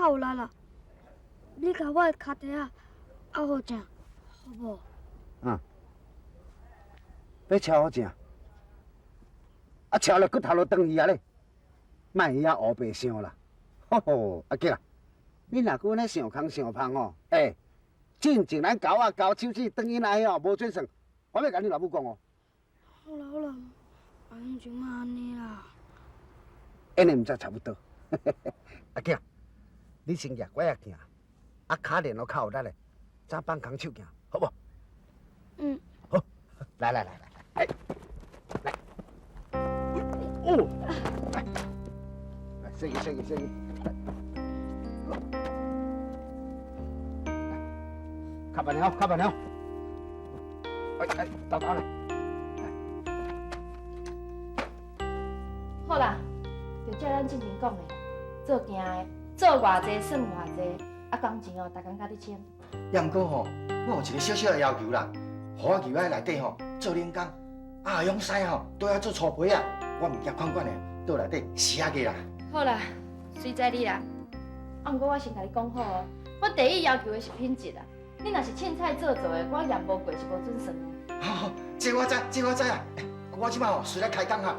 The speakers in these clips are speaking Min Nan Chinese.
較有力啦。你共我的跤蹄仔拗予正，好無？嗯，欲撨予正，啊撨了骨頭都斷去啊咧，莫遐烏白想啦。吼吼，阿杰啊，你若閣按呢想空想芳吼，欸，進前咱猴仔交手指斷囡仔彼哦，無準算，我欲共你老母講哦。好啦好啦，阿英就莫按呢啦。按呢毋才差不多。阿杰，你先舉拐仔行，啊跤練予較有力咧，才放空手行，好無？嗯。好，來來來來，來，來，哦，來，來，洗去洗去洗去，來，較慢點，較慢點，哎哎，豆豆來，好啦，就照咱進前講的，做囝的做偌濟算偌濟，啊工錢哦，逐工佮你簽。也毋過吼，我有一個小小的要求啦，予我入來內底吼做零工，啊勇師吼對我做粗皮仔，我物件款款的，倒內底死啊個啦。好啦，隨在你啦。啊，毋過我先共你講好哦，我第一要求的是品質啦。你若是凊彩做做的，我驗無過是無準算哦。好好，這我知，這我知啊。我這擺吼隨來開工哈。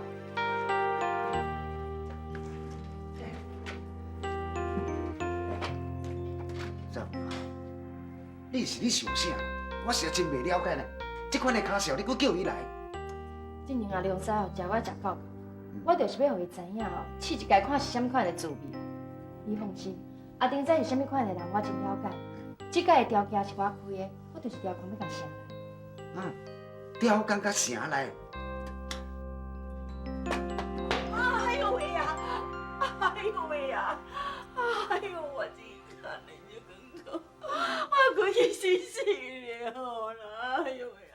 查某，你是咧想啥？我實在真袂了解呢。這款的跤數，你閣叫伊來？進前阿良師哦，食我食夠夠，我就是欲予伊知影哦，試一擺看是啥物款的滋味。你放心，阿丁仔是啥物款的人，我真了解。這擺的條件是我開的，我就是調工欲共成來。啊，調工共成來。哎呦喂呀！哎呦喂呀！哎呦，我這看你就更多，我規氣死死了啦！哎呦喂呀！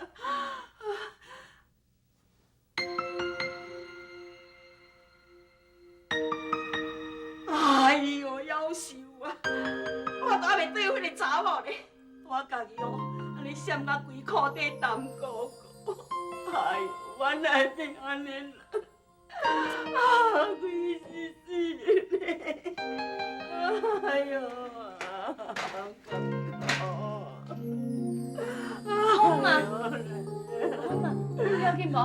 哎呦，夭壽啊！我都還袂對彼个查某咧，我家己哦，按呢閃甲規褲底澹糊糊。哎呦，原來變按呢啦！啊，規死死咧！哎呦，啊，好嘛，好嘛，你要緊無？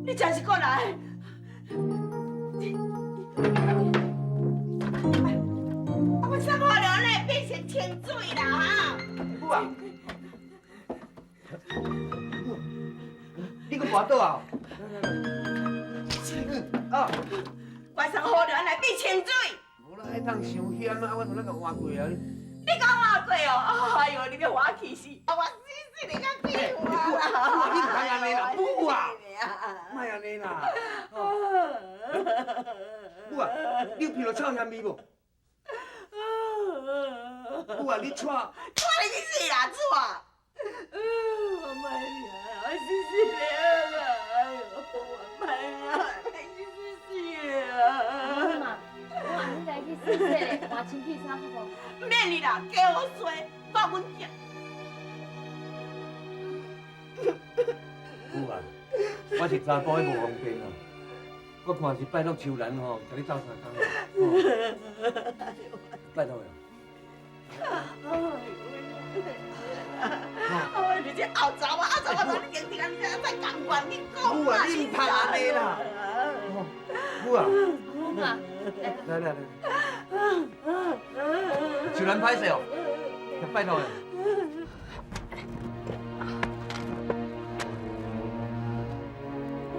你真是過來！啊，我送好了呢，變成清水啦哈！母啊，你閣跋倒啊？啊！我送好了來變清水。無啦，彼桶傷鹹啊，我從那個換過啊。你講換過哦？哎呦，你欲予我氣死！我死死你較氣我啦！你毋通按呢啦，母啊！莫按呢啦！母啊，你有闻著臭腥味無？母啊，你喘！喘你去死啦，喘！我歹命，我死死了啦！哎呦，我歹命，死死死啊！媽，我暗暝來去洗洗咧，換清氣衫好無？免你啦，加予衰，我阮囝。母啊，我是查埔的無方便啊，我看是拜託秋蘭吼，共你鬥相共，拜託啦。哎，你這後走啊，後走啊，你停停啊，你這再共款你講。母啊，你毋通按呢啦。母啊，母啊，來來來，秋蘭歹勢哦，拜託啦。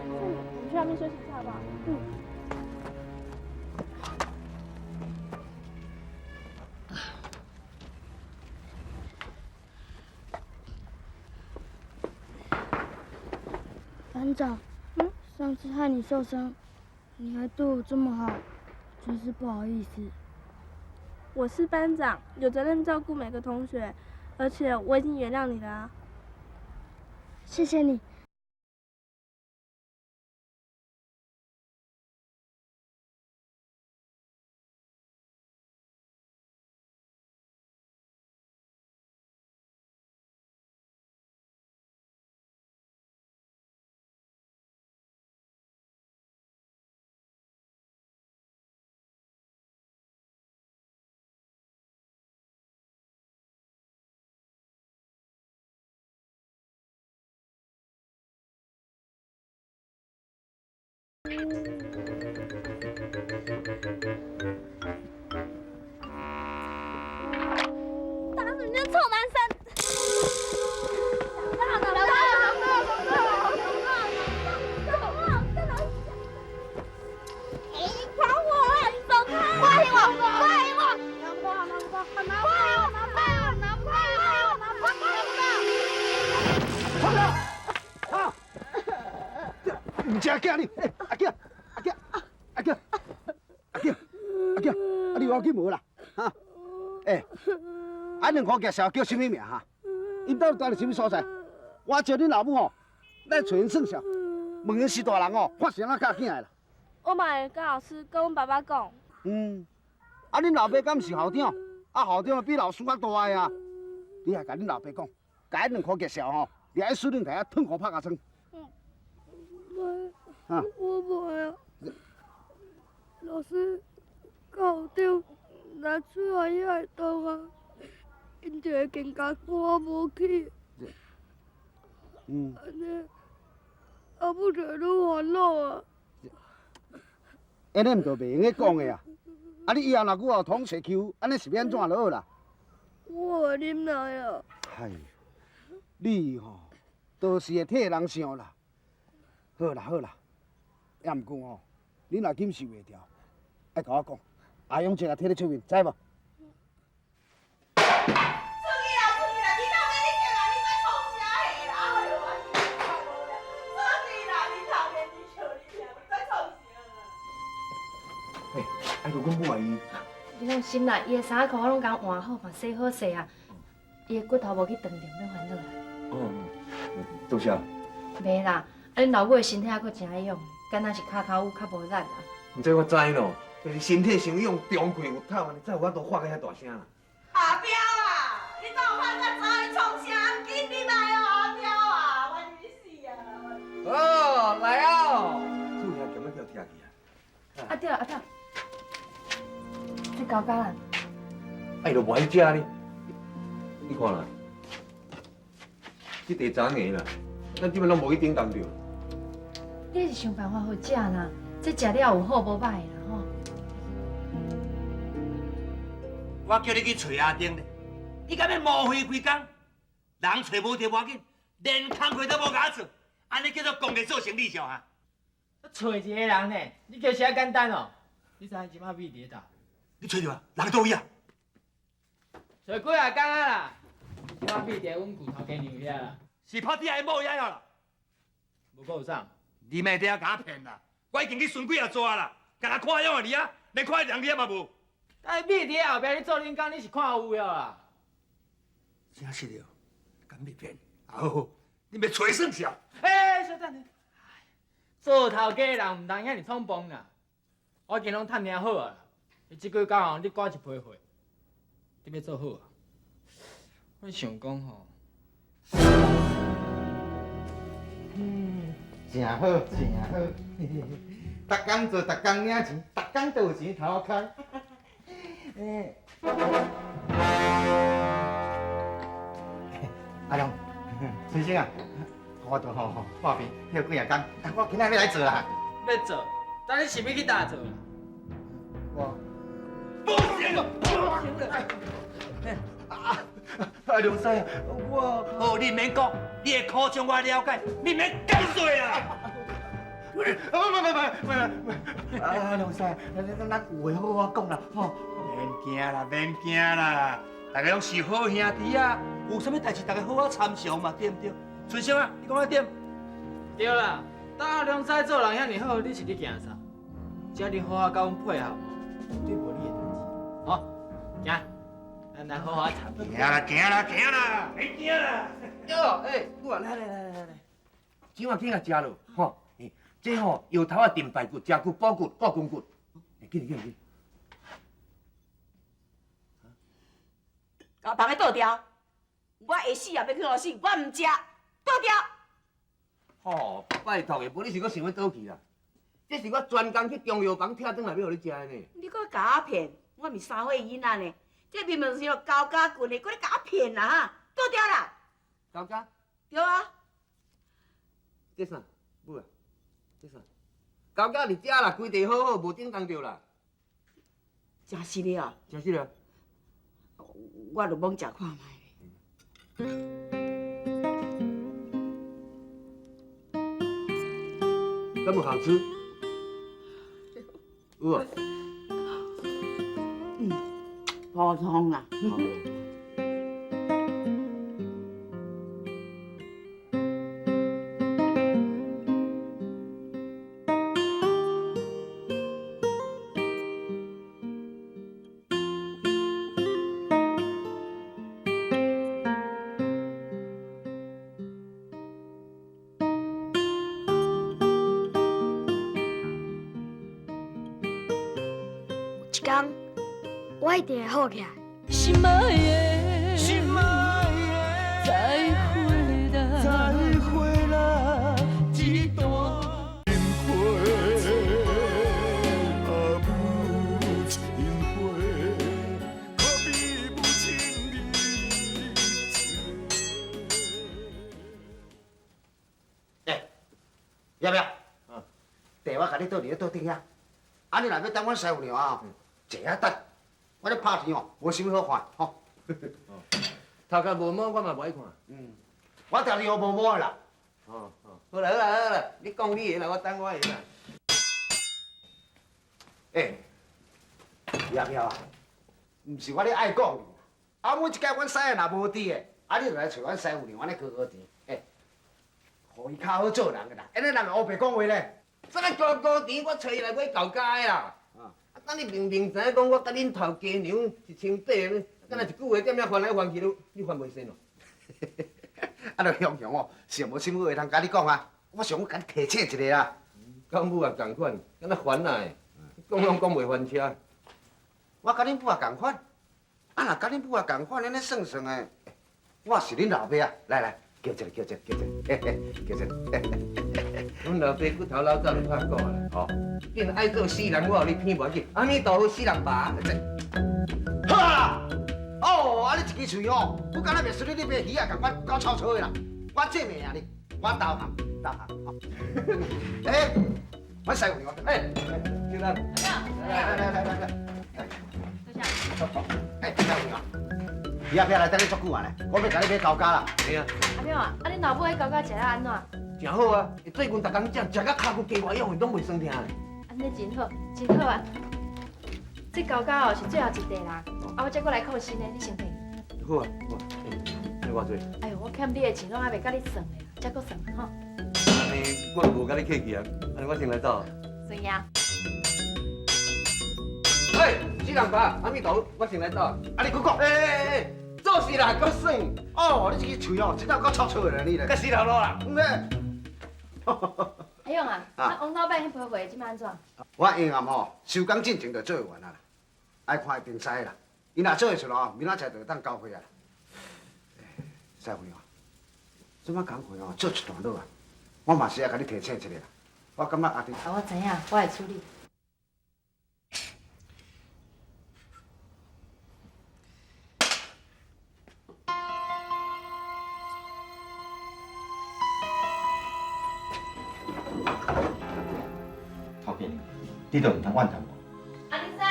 我們去那邊休息一下好不好？嗯。班長，上次害你受傷，你還對我這麼好，真是不好意思。我是班長，有責任照顧每個同學，而且我已經原諒你了啊。謝謝你。到，拿不到，拿不到，拿不到，拿不到，拿不到。啊！毋食囝你，阿囝，阿囝，阿囝，阿囝，阿囝，啊你有要紧无啦？哈？欸，啊两箍夹潲叫啥物名哈？𪜶到底蹛伫啥物所在？我招恁老母吼来揣𪜶算数，问𪜶是大人哦，看是按怎教囝的啦。我嘛会佮老师佮阮爸爸讲。嗯，啊恁老爸敢毋是校长？啊校长比老师較大个啊！你來共恁老爸講，共彼兩箍夾潲吼，掠去司令台遐褪褲拍尻川。我我無啊。老師、校長若出來遐會當啊，𪜶就會更加看我無起。按呢，阿母就會愈煩惱啊。按呢毋就袂用阁講的啊！啊，你以後若閣予同學欺負，按呢是欲按怎就好啦？我會忍耐啊。哎，你吼，都是會替人想啦。好啦好啦，也毋過吼，你若忍受袂牢，愛共我講，阿勇這個替你出面，知無？出去啦，出去啦！你頭家你叫啊，你在創啥貨啦？哎呦，我真看無了。出去啦，你頭家你笑你聽，你在創啥啊？欸，啊，閣阮母阿伊。你放心啦，伊的衫仔褲我攏共換好，嘛洗好勢啊。伊的骨頭無去斷著，免煩惱啦。哦，多謝。袂啦，啊恁老母的身體猶閣誠勇，敢若是跤頭趺較無力啦。這我知咯，就是身體傷勇，中氣有透，按呢才有法度喊甲遐大聲啦。阿彪啊，你怎有喊遮早？你創啥？緊入來哦，阿彪啊，我是死啊！哦，來哦。厝遐咸仔叫拆去啊。啊對啦，阿彪，這高家啦。啊，伊就無愛食呢。你看啦，這第三个啦，咱這擺攏無去頂當著。你是想辦法予食啦，這食了有好無歹啦吼。我叫你去揣阿丁咧，你敢欲無費規工？人揣無著無要緊，連工課都無共我做，按呢叫做公家做生理上啊？揣一個人呢，你叫啥簡單哦？你知影這馬秘佇咧佗？你揣著啊？人佗位啊？揣幾若工啊啦！這馬秘佇阮舊頭家娘遐啦。是拍你阿某遐啦？無閣有啥？你莫佇遐共我騙啦！我已經去巡幾若逝啦，干焦看樣的爾啊，連看人爾嘛無。啊，秘佇後壁，你做恁工，你是看有了啦？真實的，敢欲騙？好好，你欲揣算數？欸，小等下，做頭家的人毋通遐爾衝動啦。我已經攏探聽好啊，你這幾工吼，你掛一批貨，你欲做好啊？我想講吼，嗯，誠好，誠好，逐工做，逐工領錢，逐工都有錢頭空。欸，阿龍，先生啊，我都吼破病，歇幾仔工，我今仔欲來做啦。欲做？但你是欲去佗做啦？我不行了，不行了！啊，阿龍師，我好，你免講，你的苦衷我了解，你免解釋啦。不不不不不，阿龍師，咱有話好好講啦，吼。免驚啦，免驚啦，大家攏是好兄弟啊，有啥物代誌大家好好參詳嘛，對毋對？春生啊，你講得對？對啦，當阿龍師做人遐爾好，你是咧驚啥？只要你好好佮阮配合，絕對無你的代誌。吼，行，咱來好好談。行啦，行啦，行啦，免驚啦。喲，欸，母啊，來來來來來，這碗緊來食落，吼，這吼藥頭仔燉排骨、食骨、補骨、顧筋骨，緊緊緊。共房倒掉，我會死也欲去予死，我毋食，倒掉。吼，拜託的，無你是閣想欲倒去啦？這是我專工去中藥房拆轉來欲予你食的呢。你閣共我騙，我毋是三歲囡仔呢，這明明是用高家棍的，閣咧共我騙啦哈！倒掉啦。高家？對啊。這啥？母啊，這啥？高家佇遮啦，規地好好，無叮當著啦。真實的哦。真實的。我就罔食看覓。敢有好吃？有啊。嗯，普通啦。一工，我一定會好起來。心愛的，心愛的，再會啦，再會啦，這段情花，啊母親花，可比母親你。欸，要不要？茶我共你倒伫咧桌顶遐。啊，你若欲等阮师傅娘啊，坐遐等。我咧拍片哦，无啥物好看，吼。头壳无毛，我嘛无爱看。嗯，我定定无毛的啦。哦哦，好啦好啦好啦，你讲你的啦，我等我的啦。欸，叶飘啊，毋是我咧爱讲你，啊，每一摆阮师若无伫的，啊，你就来揣阮师傅娘按呢高高甜，欸，予伊较好做人的啦，按呢人会乌白讲话咧。啥物高高甜，我揣伊来买厚胶的啦。啊，等你明明知影讲我佮恁头家娘是亲伯，敢若一句话踮遐翻来翻去，你翻袂顺哦。啊，著雄雄哦，想无啥物话通共你讲啊，我想欲共你提醒一下啦。佮母也仝款，敢若烦啊的，讲拢讲袂翻车。我佮恁母也仝款，啊，若佮恁母也仝款，按呢算算的，我是恁老爸啊！来来，叫一个，叫一个，叫一个，嘿嘿，叫一个。阮老爸骨头老早就拍鼓啦。哦。变爱做死人，我予你骗无要紧。阿弥陀佛，死人爸。这。好啦。哦，啊你一支喙哦，我敢若袂输你，你买鱼仔仝款够臭臭的啦。我这命啊你，我投降，投降。欸，我师傅娘，欸，小兰，来来来来来来，欸，师傅娘，鱼仔票来等你足久啊咧，我欲共你买高胶啦。是啊。阿彪啊，啊恁老母彼高胶食了按怎？诚好啊，伊最近逐工食，食到跤骨加外用，伊拢袂酸疼。按呢真好，真好啊！这高胶哦是最后一块啦，啊我才阁来扣新的，你先提。好啊，好啊，欸，你偌济？哎哟，我欠你的钱拢还袂佮你算的啦，才阁算吼。按呢我无佮你客气啊，按呢我先来走。算呀。喂，死人爸，阿弥陀佛，我先来走。啊，你阁讲？欸欸欸，做事啦，阁算。哦，你这支喙哦，真正够臭臭的啦，你咧。阁死头路啦。嗯咧。阿勇啊，啊王老板彼批货这摆按怎？我下暗吼收工进前就做完啊啦，爱看伊定师啦。伊若做会出来，明仔载就会当交货啊。师傅啊，这摆工课哦做一段落啊，我嘛是爱共你提醒一下啦。我感觉阿弟，啊，我知影，我会处理。头家娘，你都毋通怨叹我。阿林生，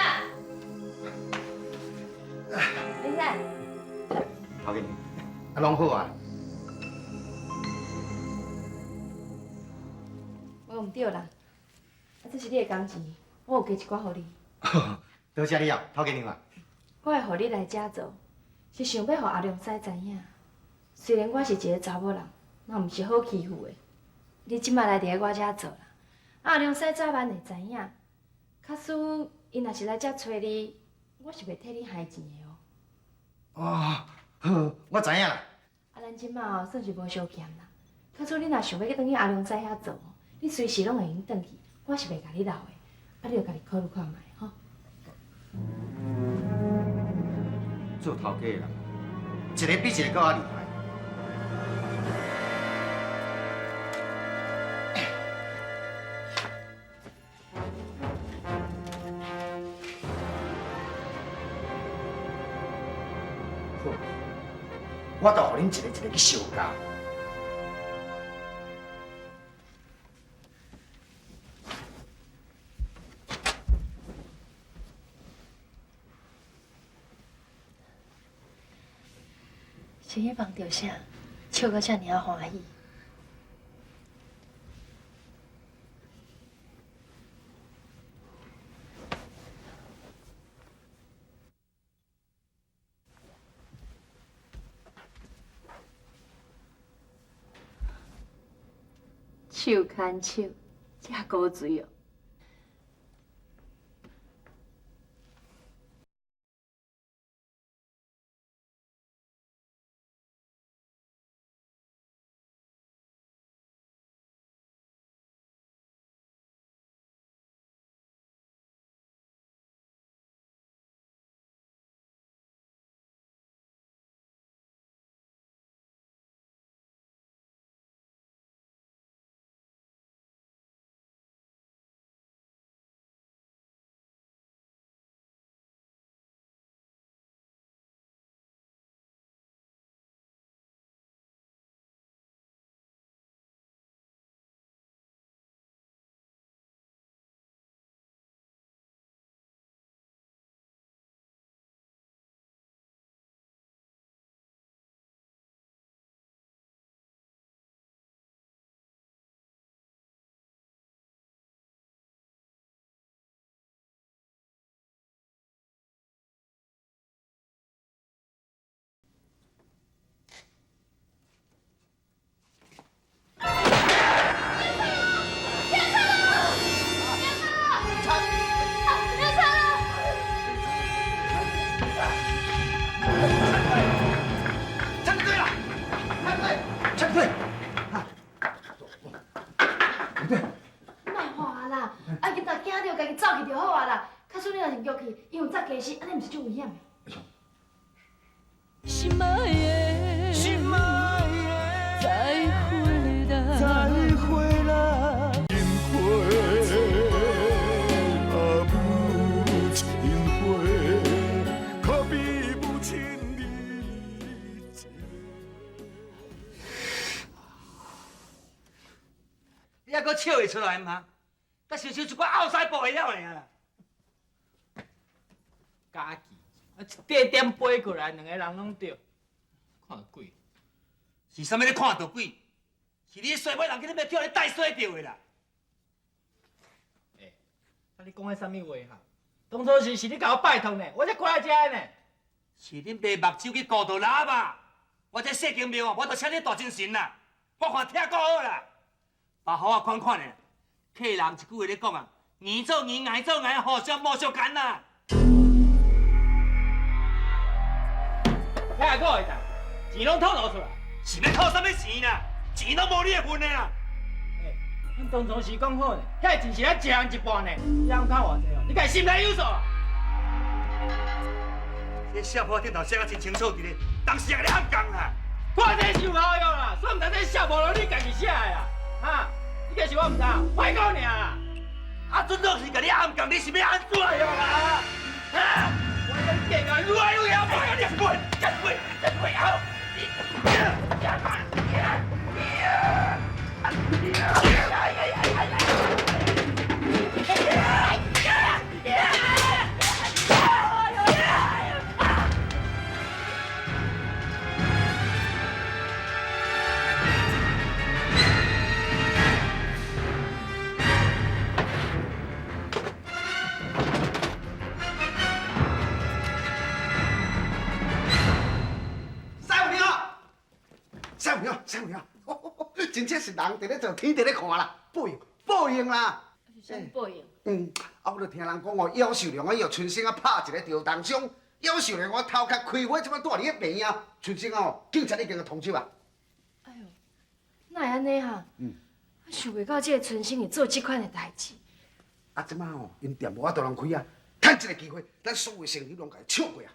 林生，头家娘，啊，拢好啊。无毋对啦，啊，这是你的工钱，我有加一寡予你。多谢你哦，头家娘啊。我会予你来遮做，是想欲予阿良师知影。虽然我是一个查某人，嘛毋是好欺负的。你这摆来伫我遮做啦，阿良师早晚会知影。假使伊若是来遮揣你，我是袂替你害钱的哦。哦，好，我知影啦。啊，咱这摆哦算是无相欠啦。假使你若想欲转去阿良师遐做，你随时拢会用转去，我是袂共你留的。啊，你著家己考虑看觅吼。做头家的人，一个比一个阁较厉害。好，我就予恁一个一个去相加。是去梦著啥？笑到遮尔仔欢喜。手牵手，遮古錐哦。安尼毋是足危险的。心爱的，心爱的，再会啦，再会啦。情花啊，母亲花，可比母亲你一个。你还阁笑会出来毋哈？甲想像一寡奥赛步会晓尔啦。家己啊，一块点飞过来，两个人拢著，看鬼！是啥物咧看著鬼？是你衰尾人去你欲叫你带衰著的啦！欸，啊你讲彼啥物话哈？当初是你共我拜托呢，我才过来遮的呢。是恁爸目睭去顾著喇叭，我这细间庙啊，我都请你大精神啦。我看拆够好啦，别予我款款的。客人一句话咧讲啊，硬做硬，硬做硬，互相无相干啦。遐个会当，钱拢吐露出来，是欲吐啥物钱啦？钱拢无你的份的啦。欸，阮当初是讲好呢，遐钱是咱一人一半呢，这样较偌济哦？你家心内有数。这相簿顶头写甲真清楚伫咧，当时也共你暗讲啦。看这是有效用啦，煞毋知这相簿拢你家己写的啦，哈？你计是我毋知，歹讲尔啦。啊，准总是共你暗讲，你是欲按怎样啦？哈？我跟你计较愈来愈晓，你滚，滚，滚，好！真正是人伫咧做，天伫咧看啦，报应，报应啦！是啥物报应？嗯，啊，我就听人讲哦，姚秀良啊，伊予春生啊拍一个吊重伤，姚秀良我头壳开花，这摆住伫咧病院，春生啊哦，警察已经通缉啊。哎哟，哪会按呢哈？嗯。我想袂到这个春生会做这款的代志。啊，这摆吼，𪜶店无法度通开啊，趁这个机会，咱所有生意拢共伊抢过啊！